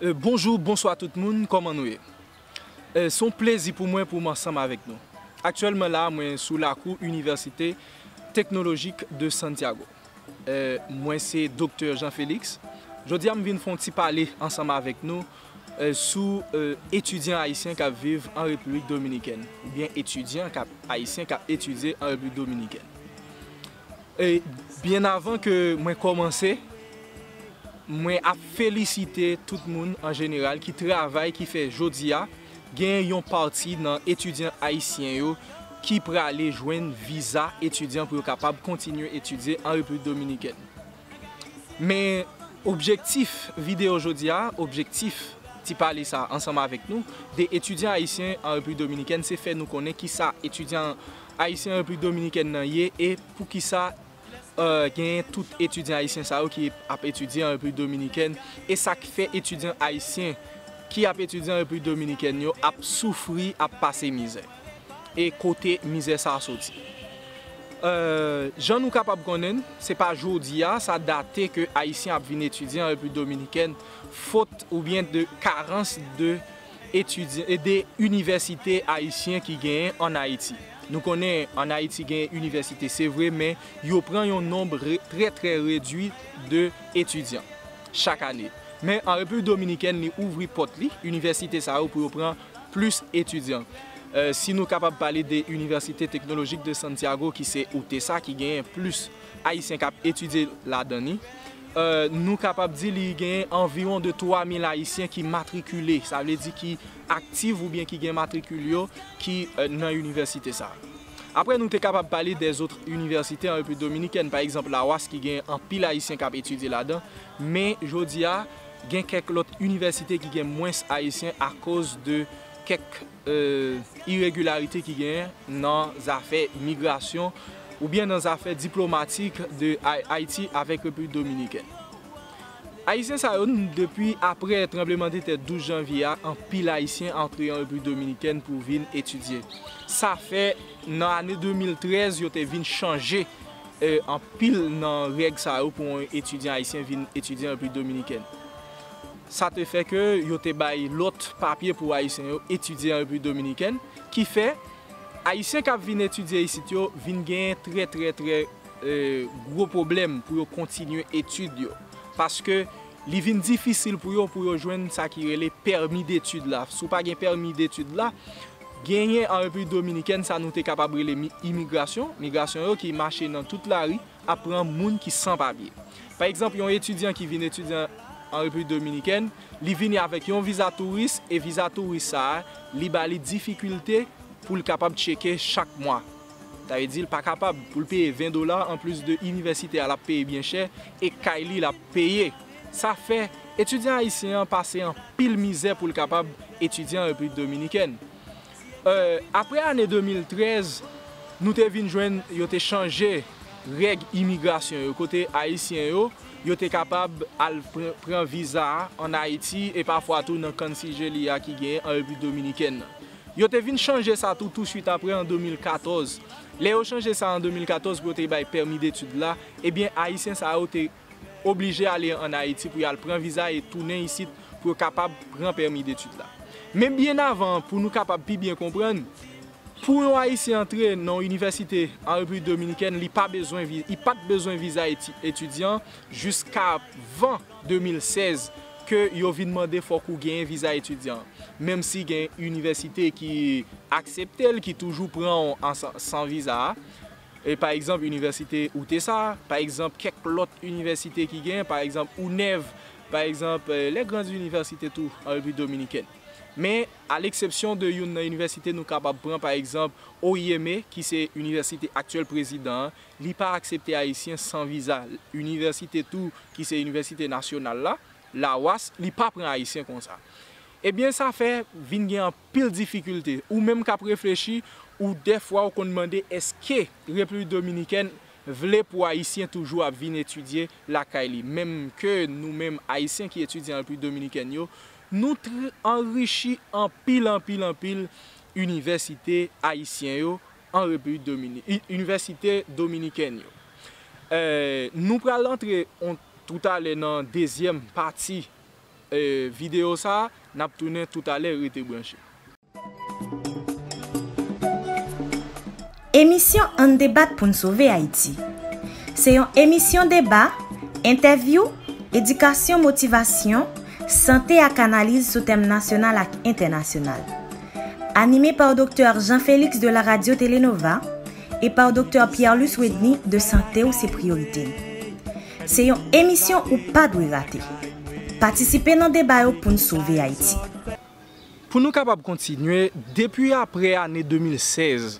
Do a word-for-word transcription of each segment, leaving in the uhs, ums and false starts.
Euh, bonjou, bonswa tout moun, kòman nou ye? Euh, se yon plezi pou mwen pou m ansanm avèk nou. Aktyèlman la, mwen sou lakou Université Technologique de Santiago. Euh, mwen se Doktè Jean Félix. Jodi a, m vin fè yon ti pale ansanm avèk nou, euh, sou, euh, etidyan ayisyen k ap viv an Repiblik Dominikèn, oubyen etidyan k ap, ayisyen k ap etidye an Repiblik Dominikèn. E byen avan ke mwen kòmanse, mwen ap felisite tout moun an jeneral ki travay, ki fè jodi a gen yon pati nan etidyan ayisyen yo ki prale jwenn viza etidyan pou yo kapab kontinye etidye an Repiblik Dominikèn. Men objektif videyo jodi a, objektif ti pale sa ansanm avèk nou, de etidyan ayisyen an Repiblik Dominikèn, se fè nou konnen kisa etidyan ayisyen an Repiblik Dominikèn nan ye e poukisa, euh, genyen tout etidyan ayisyen sa yo ki ap etidye an Repiblik Dominikèn, e sa k fè etidyan ayisyen ki ap etidye an Repiblik Dominikèn yo ap soufri, ap pase mizè. E kote mizè sa a soti? Euh, jan nou kapab konnen, se pa jodi a, sa date ke ayisyen ap vin etidye an Repiblik Dominikèn, fot oubyen de karans de etidyan, e de inivèsite ayisyen ki genyen ann Ayiti. Nou konnen ann Ayiti genyen inivèsite, se vre, men yo pran yon nonb re-, trè, trè redwi de etidyan chak ane. Men an Repiblik Dominikèn, li ouvri pòt li, inivèsite sa yo, pou yo pran plis etidyan. Euh, si nou kapab pale de Université Technologique de Santiago, ki se UTESA, ki genyen plis ayisyen k ap etidye ladan li, euh, nou kapab di li genyen anviwon de twa mil ayisyen ki matrikile, sa vle di ki aktif oubyen ki gen matrikil yo ki, euh, nan inivèsite sa a. Apre, nou te kapab pale dèzòt inivèsite an Repiblik Dominikèn, pa egzanp, Lawas, ki gen anpil ayisyen k ap etidye ladan, men jodi a, gen kèk lòt inivèsite ki gen mwens ayisyen akoz de kèk, euh, iregilarite ki genyen nan zafè migrasyon oubyen nan zafè diplomatik de Ay-, Ayiti avèk Repiblik Dominikèn. Ayisyen sa yo, depi apre tranblemanntè douz janvye a, anpil ayisyen antre an Repiblik Dominikèn pou vin etidye. Sa fè, nan ane de mil trèz, yo te vin chanje, eh, anpil nan règ sa yo pou yon etidyan ayisyen vin etidye an Repiblik Dominikèn. Sa te fè ke yo te bay lòt papye pou ayisyen yo etidye an Repiblik Dominikèn, ki fè ayisyen k ap vin etidye isit yo vin genyen trè, trè, trè, eh, gwo pwoblèm pou yo kontinye etid yo. Paske li vin difisil pou yo, pou yo jwenn sa ki rele pèmi detid la. Si w pa gen pèmi detid la, genyen an Repiblik Dominikèn sa nou te kapab rele mi-, imigrasyon, migrasyon yo ki mache nan tout lari, ap pran moun ki san papye. Pa egzanp, yon etidyan ki vin etidye an Repiblik Dominikèn, li vini avèk yon viza touris, e viza touris sa a, li ba li difikilte pou l kapab tcheke chak mwa. Sa vle di, l pa kapab pou l peye ven dola, anplis de inivèsite a, l ap peye byen chè, e kay li, l ap peye. Sa fè, etidyan ayisyen an pase anpil mizè pou l kapab etidye an Repiblik Dominikèn. Euh, apre ane de mil trèz, nou te vin jwenn yo te chanje règ imigrasyon yo, kote ayisyen yo, yo te kapab al pr-, pran viza a ann Ayiti e pafwa tou nan Kann Sijeli a ki genyen an Repiblik Dominikèn nan. Yo te vin chanje sa tou, touswit apre an de mil katòz. Lè yo chanje sa an de mil katòz pou yo te bay pèmi detid la, ebyen, ayisyen sa yo te oblije ale ann Ayiti pou y al pran viza e tounen isit pou yo kapab pran pèmi detid la. Men byen avan, pou nou kapab pi byen konprann, pou yon ayisyen antre nan yon inivèsite an Repiblik Dominikèn, li pa bezwen vi-, li pa t bezwen viza eti-, etidyan jiskavan de mil sèz ke yo vin mande fòk ou genyen viza etidyan. Menm si gen inivèsite ki aksepte l, ki toujou pran w an san, san viza a. E pa egzanp, inivèsite UTESA, pa egzanp, kèk lòt inivèsite ki gen, pa egzanp, UNEV, pa egzanp, eh, les grandes universités tou an Repiblik Dominikèn. Men, a leksepsyon de youn nan inivèsite, nou kapab pran, pa egzanp, O I M E, ki se inivèsite aktyèl prezidan an, li pa aksepte ayisyen san viza. Inivèsite tou, ki se inivèsite nasyonal la, Lawas, li pa pran ayisyen konsa. Ebyen, sa fè vin gen anpil difikilte. Ou menm k ap reflechi, ou dèfwa ou konn mande èske Repiblik Dominikèn vle pou ayisyen toujou ap vin etidye lakay li. Menm ke nou menm ayisyen ki etidye an Repiblik Dominikèn yo, nou tr-, anrichi anpil, anpil, anpil inivèsite ayisyen yo an Repiblik Domini-, i-, inivèsite dominikèn yo. Eh, nou pral antre on, toutalè nan dezyèm pati E, videyo sa a, n ap tounen toutalè, rete branche. Emisyon Ann debat pou n sove Ayiti. Se yon emisyon deba, entèvyou, edikasyon, motivasyon, sante ak analiz sou tèm nasyonal ak entènasyonal. Anime pa Doktè Jean Félix de la Radio Telenova e pa Doktè Pierre Luce Wedny de Sante w se priyorite n. Se yon emisyon ou pa dwe rate. Patisipe nan deba yo pou n sove Ayiti. Pou nou kapab kontinye, depi apre ane de mil sèz,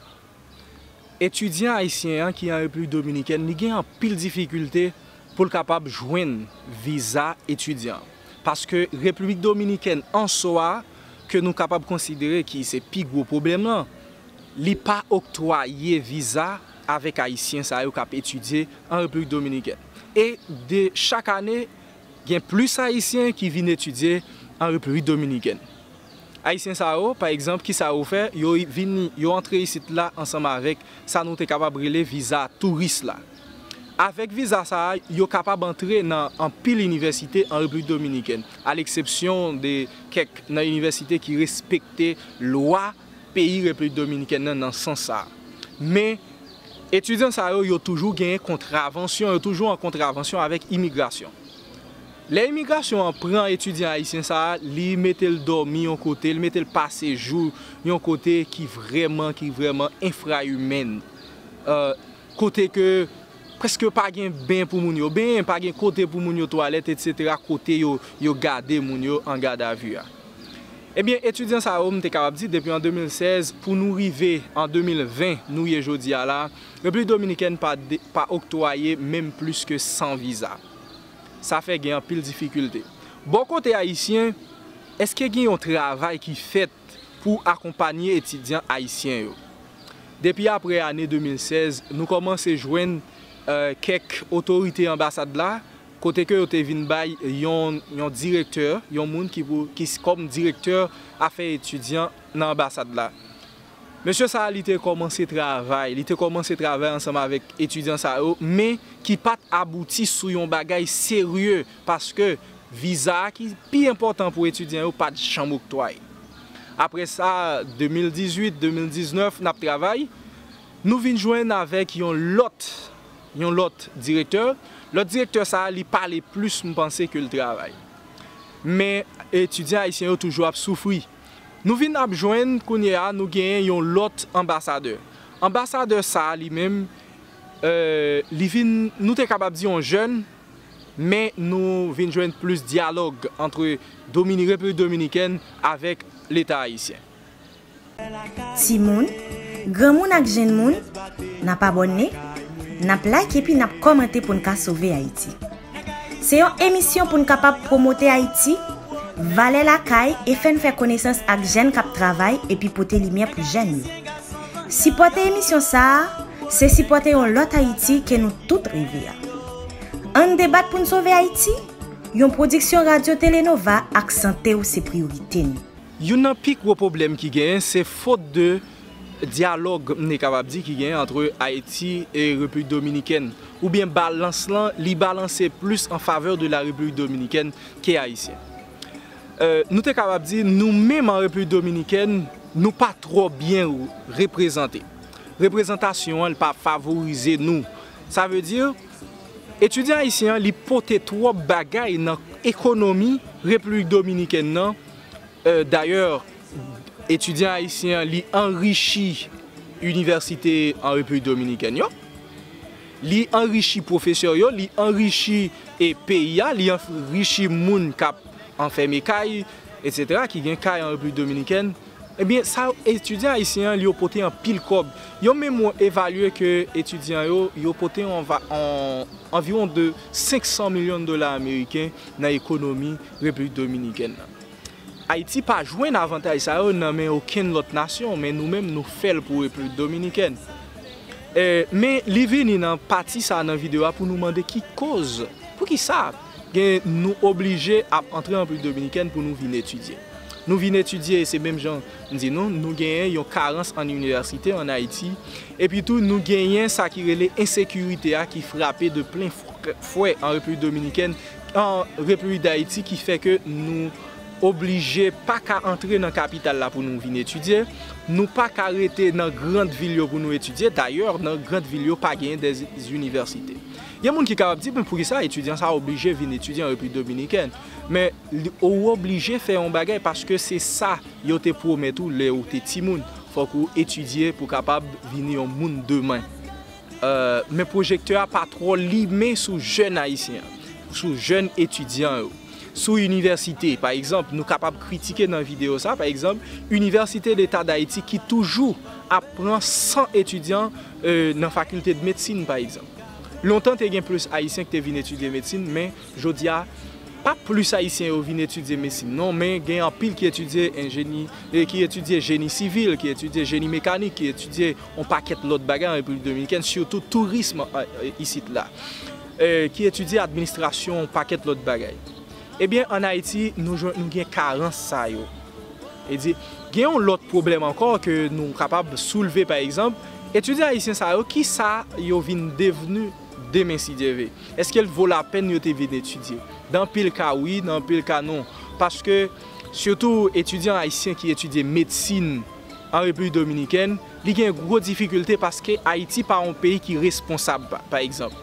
etidyan ayisyen an ki an Repiblik Dominikèn, li gen anpil difikilte pou l kapab jwenn viza etidyan. Paske Repiblik Dominikèn an swa, ke nou kapab konsidere ki se pi gwo pwoblèm lan, li pa oktwaye viza avèk Ayisyen sa yo k ap etidye an Repiblik Dominikèn. E de chak ane, gen plis Ayisyen ki vin etidye an Repiblik Dominikèn. Ayisyen sa yo, pa egzanp, kisa yo fè? Yo vini, yo antre isit la ansanm avèk sa nou te kapab rele viza touris la. Avèk viza sa a, yo kapab antre nan anpil inivèsite an Repiblik Dominikèn, aleksepsyon de kèk nan inivèsite ki respekte lwa peyi Repiblik Dominikèn nan nan sans sa a. Men, etidyan sa yo, yo toujou genyen kontravansyon, yo toujou an kontravansyon avèk imigrasyon. Lè imigrasyon an pran etidyan ayisyen sa a, li mete l dòmi yon kote, li mete l pase jou yon kote ki vrèman, ki vrèman enfrayimèn. Kote ke prèske pa gen ben pou moun yo benyen, pa gen kote pou moun yo twalèt, etsetera, kote yo, yo gade moun yo an gadavi a. Ebyen, etidyan sa yo, m te kapab di, depi an de mil sèz, pou nou rive an de mil ven, nou ye jodi a la, Repiblik Dominikèn pa, pa oktwaye menm plis ke san viza. Sa fè gen anpil difikilte. Bò kote ayisyen, èske gen yon travay ki fèt pou akonpanye etidyan ayisyen yo? Depi apre ane de mil sèz, nou kòmanse jwenn kèk otorite anbasad la, kote ke yo te vin bay yon, yon direktè, yon moun ki pou, ki kòm direktè afè etidyan nan anbasad la. Mesye sa a, li te kòmanse travay, li te kòmanse travay ansanm avèk etidyan sa yo, men ki pa t abouti sou yon bagay serye, paske viza a ki pi enpòtan pou etidyan yo pa t janm oktwaye. Apre sa, de mil dizuit, de mil diznèf, n ap travay, nou vin jwenn avèk yon lòt, yon lòt direktè. Lòt direktè sa a, li pale plis, m panse, ke l travay. Men, etidyan ayisyen yo toujou ap soufri. Nou vin ap jwenn, kounye a, nou genyen yon lòt anbasadè. Anbasadè sa a, li menm, li vin, nou te kapab di yon jèn, men nou vin jwenn plis dyalòg ant Domini-, Repiblik Dominikèn avèk Leta ayisyen. Timoun, granmoun ak jenn moun, n ap abòne, n ap like epi n ap kòmante pou n ka sove Ayiti. Se yon emisyon pou n kapab pwomote Ayiti, valè lakay e fè n fè konesans ak jèn k ap travay epi pote limyè pou jèn yo. Sipòte emisyon sa a, se sipòte yon lòt Ayiti ke nou tout reve a. Ann debat pou n sove Ayiti, yon pwodiksyon Radyo Telenova ak Sante w se priyorite n. Youn nan pi gwo pwoblèm ki genyen, se fot de dyalòg, m te kapab di, ki genyen ant Ayiti e Repiblik Dominikèn, oubyen balans lan, li balanse plis an favè de la Repiblik Dominikèn ke ayisyen. Nou te kapab di, nou menm an Repiblik Dominikèn, nou pa twò byen reprezante. Reprezantasyon an, li pa favorize nou. Sa vle di, etidyan ayisyen an, li pote twòp bagay nan ekonomi Repiblik Dominikèn nan. Dayè, etidyan ayisyen an, li anrichi inivèsite an Repiblik Dominikèn yo. Li anrichi pwofesè yo, li anrichi e peyi a, li anrichi moun k ap anfème kay, etsetera, ki gen kay an Repiblik Dominikèn. Ebyen, sa, etidyan ayisyen an, yo pote anpil kòb. Yo menm evalye ke etidyan yo, yo pote yon va-, yon, anviwon de senk san milyon dola ameriken nan ekonomi Repiblik Dominikèn nan. Ayiti pa jwenn avantaj sa yo nan men okenn lòt nasyon, men nou menm, nou fè l pou Repiblik Dominikèn. Men li vini nan pati sa a nan videyo a pou nou mande ki koz, poukisa gen, nou oblije ap antre an Repiblik Dominikèn pou nou vin etidye. Nou vin etidye, e se menm jan m di nou, nou genyen yon karans an inivèsite an Ayiti, epi tou nou genyen sa ki rele ensekirite a ki frape de plen fwè an Repiblik Dominikèn, an Repiblik Dayiti ki fè ke nou oblije pa ka antre nan kapital la pou nou vin etidye. Nou pa ka rete nan grann vil yo pou nou etidye. Dayè, nan grann vil yo pa genyen de inivèsite. Gen moun ki kapab di, "Men poukisa etidyan sa oblije vin etidye an Repiblik Dominikèn?" Men li- ou oblije fè yon bagay paske se sa yo te pwomèt ou lè ou te timoun. Fòk ou etidye pou kapab vini yon moun demen. Euh, men pwojektè a pa twò limen sou jèn ayisyen an, sou jèn etidyan yo. Sou inivèsite, pa egzanp, nou kapab kritike nan videyo sa, pa egzanp, Inivèsite Leta Dayiti ki toujou ap pran san etidyan, euh, nan fakilte de medsin, pa egzanp. Lontan, te gen plis Ayisyen ki te vin etidye medsin, men jodi a, pa plis Ayisyen yo vin etidye medsin, non, men gen anpil ki etidye enjeni, eh, ki etidye jeni sivil, ki etidye jeni mekanik, ki etidye yon pakèt lòt bagay an Repiblik Dominikèn, sitou tourism, eh, eh, isit la, eh, ki etidye administrasyon, yon pakèt lòt bagay. Ebyen, ann Ayiti, nou jwenn, nou gen karans sa yo. E di, gen yon lòt pwoblèm ankò ke nou kapab soulve, pa egzanp, etidyan ayisyen sa yo, ki sa yo vin devni demen, si Dye ve? Èske l vo lapèn yo te vin etidye? Nan anpil ka, wi, nan anpil ka, non. Paske, sitou etidyan ayisyen ki etidye medsin an Repiblik Dominikèn, li gen gwo difikilte paske Ayiti pa yon peyi ki responsab, pa, pa egzanp.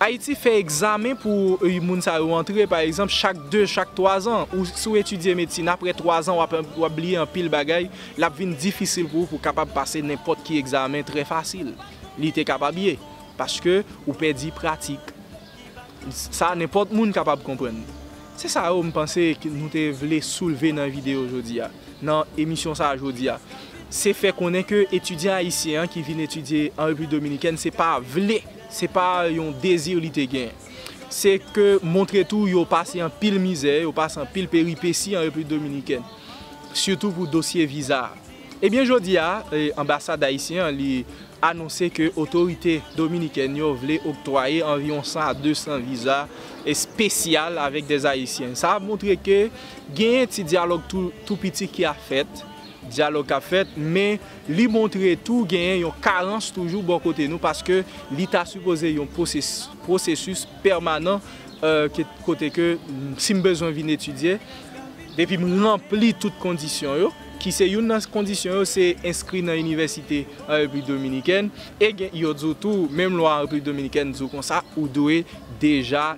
Ayiti fè egzamen pou, eh, moun sa yo antre, pa egzanp, chak de, chak twa zan. Ou, si w etidye medsin, apre twa zan, w ap, w ap bliye anpil bagay, l ap vin difisil pou ou pou kapab pase nenpòt ki egzamen trè fasil. Li te kapab ye, paske ou pèdi pratik. Sa, nenpòt moun kapab konprann. Se sa yo, m panse, ke nou te vle soulve nan videyo jodi a, nan emisyon sa a jodi a. Se fè konnen ke etidyan ayisyen an ki vin etidye an Repiblik Dominikèn, se pa vle, se pa yon dezi li te gen. Se ke montre tou yo pase anpil mizè, yo pase anpil peripesi an Repiblik Dominikèn, sitou pou dosye viza a. Ebyen, jodi a, eh, anbasad ayisyen an, li anonse ke otorite dominikèn yo vle oktwaye anviwon san a de san viza espesyal avèk dè Ayisyen. Sa ap montre ke genyen ti dyalòg tou, tou piti ki ap fèt, dyalòg k ap fèt, men li montre tou genyen yon karans toujou bò kote nou, paske li ta sipoze yon pwosesis, pwosesis pèmanan, eh, ke, kote ke, mm, si m bezwen vin etidye, depi m ranpli tout kondisyon yo, ki se youn nan kondisyon yo, se enskri nan inivèsite an Repiblik Dominikèn, e gen, yo di w tou, menm lwa an Repiblik Dominikèn di w konsa, ou dwe deja,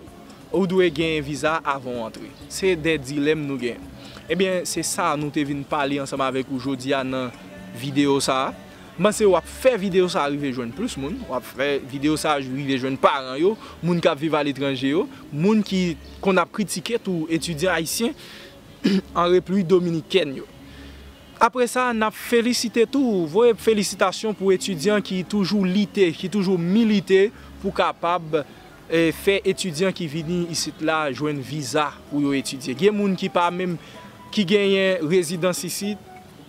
ou dwe genyen viza avan w antre. Se de dilèm nou genyen. Ebyen, se sa nou te vin pale ansanm avèk ou jodi a nan videyo sa a. M panse w ap fè videyo sa a rive jwenn plis moun, w ap fè videyo sa a rive jwenn paran yo, moun k ap viv aletranje yo, moun ki konn ap kritike tou etidyan ayisyen an Repiblik Dominikèn yo. Apre sa, n ap felisite tou, voye felisitasyon pou etidyan ki toujou lite, ki toujou milite pou kapab, eh, fè etidyan ki vini isit la jwenn viza pou yo etidye. Gen moun ki pa menm, ki genyen rezidans isit,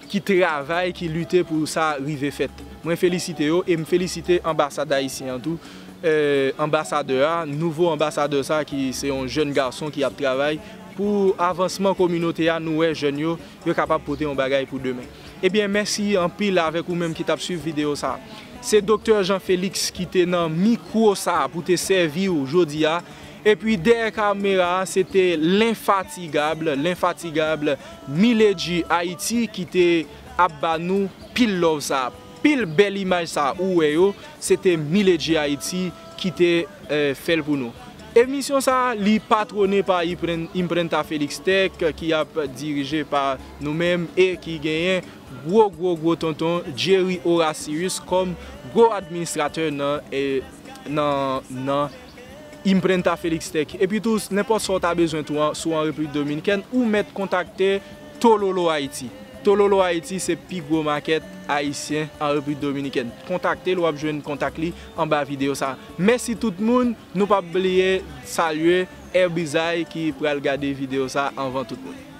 ki travay, ki lite pou sa rive fèt. Mwen felisite yo e m felisite anbasad ayisyen an tou, eh, anbasadè a, nouvo anbasadè sa ki se yon jèn gason ki ap travay pou avansman kominote a, nou wè jèn yo, yo kapab pote yon bagay pou demen. Ebyen, mèsi anpil avèk ou menm ki t ap swiv videyo sa. Se Doktè Jean Félix ki te nan mikwo sa pou te sèvi w jodi a. Epi dèyè kamera a, se te lenfatigab, lenfatigab Miledji Ayiti ki te ap ba nou pil love sa, pil bèl imaj sa ou wè yo, se te Miledji Ayiti ki te, eh, fè l pou nou. Emisyon sa, li patwone pa Impren-, Imprenta Felix Tech, ki ap dirije pa nou menm e ki genyen gwo, gwo, gwo tonton Jerry Horatius kòm gwo administratè nan, eh, nan, nan Imprenta Felix Tech. Epi tou, nenpòt sa w ta bezwen tou an, si w an Repiblik Dominikèn, ou mèt kontakte Tololo Ayiti. Tololo Ayiti se pi gwo makèt ayisyen an Repiblik Dominikèn. Kontakte l, w ap jwenn kontak li anba videyo sa. Mèsi tout moun, nou p ap bliye salye Air Bizay ki pral gade videyo sa anvan tout moun.